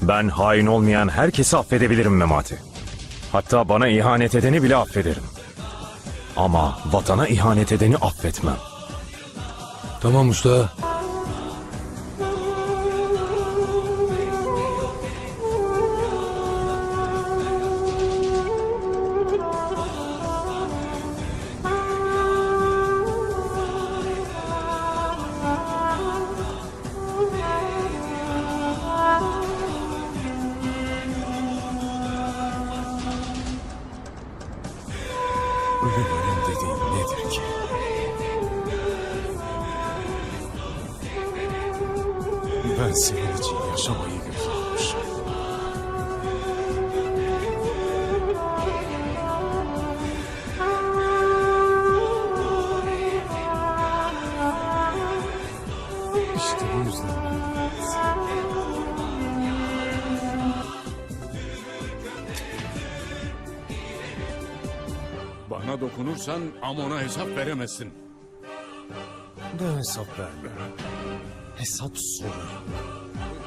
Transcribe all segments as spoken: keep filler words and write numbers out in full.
Ben hain olmayan herkesi affedebilirim Memati. Hatta bana ihanet edeni bile affederim. Ama vatana ihanet edeni affetmem. Tamam usta. Ölüm, ölüm dediğin nedir ki? Ben senin için yaşamayı göze almışım. İşte bu yüzden Bana dokunursan Amon'a hesap veremezsin. Ben hesap vermem. Hesap sorarım.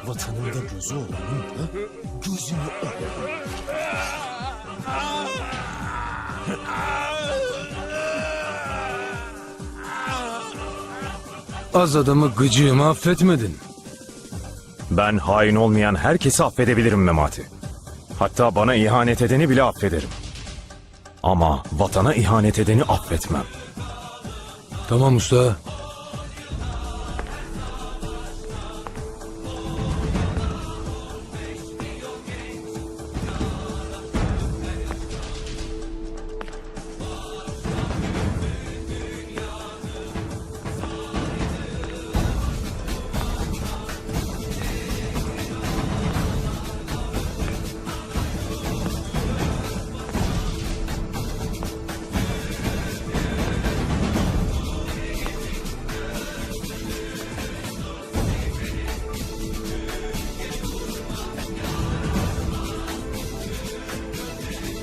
Vatanımda gözü olanın da gözünü okarım. Az adamı gıcığımı affetmedin. Ben hain olmayan herkesi affedebilirim Memati. Hatta bana ihanet edeni bile affederim. Ama vatana ihanet edeni affetmem. Tamam usta.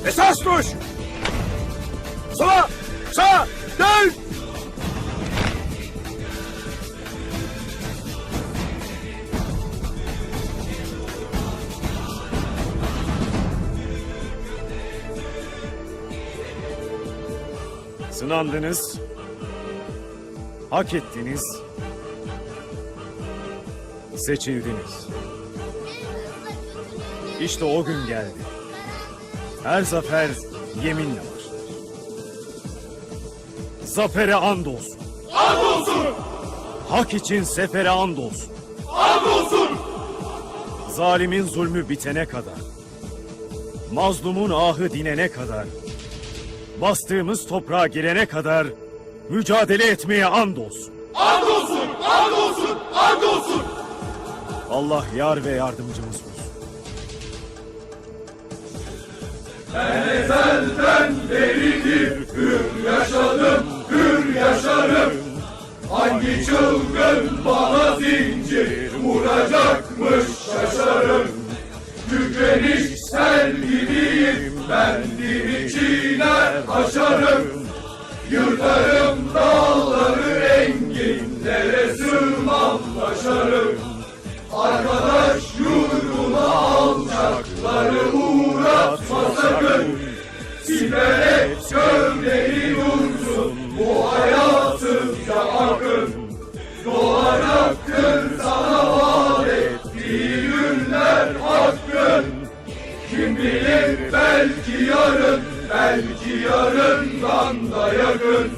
Esas tuş! Sola! Sağa! Dön! Sınandınız, hak ettiniz, seçildiniz. İşte o gün geldi. Her zafer yeminle başlar. Zafere and olsun. And olsun! Hak için sefere and olsun. And olsun! Zalimin zulmü bitene kadar, mazlumun ahı dinene kadar, bastığımız toprağa girene kadar mücadele etmeye and olsun. And olsun, and olsun, and olsun! Allah yar ve yardımcımız olsun. Ben ezelden beridir hür yaşadım, hür yaşarım. Hangi çılgın bana zincir vuracakmış şaşarım. Tükeniş sergileyip bendimi çiğner aşarım. Yırtarım dağları enginlere sığmam taşarım. Arkadaş yurduna alçakları uğratma sakın. Siper et gövdeni dursun bu hayasızca akın. Doğacaktır sana vaat ettiği günler hakkın. Kim bilir belki yarın, belki yarından da yakın.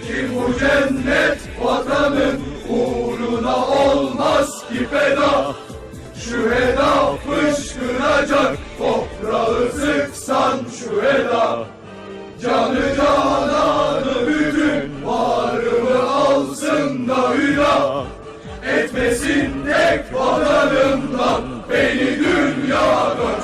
Kim bu cennet vatanın uğruna olmaz ki feda? Şüheda fışkıracak, toprağı sıksan şüheda. Canı cananı bütün varımı alsın da hüda. Etmesin tek vatanımdan beni dünyada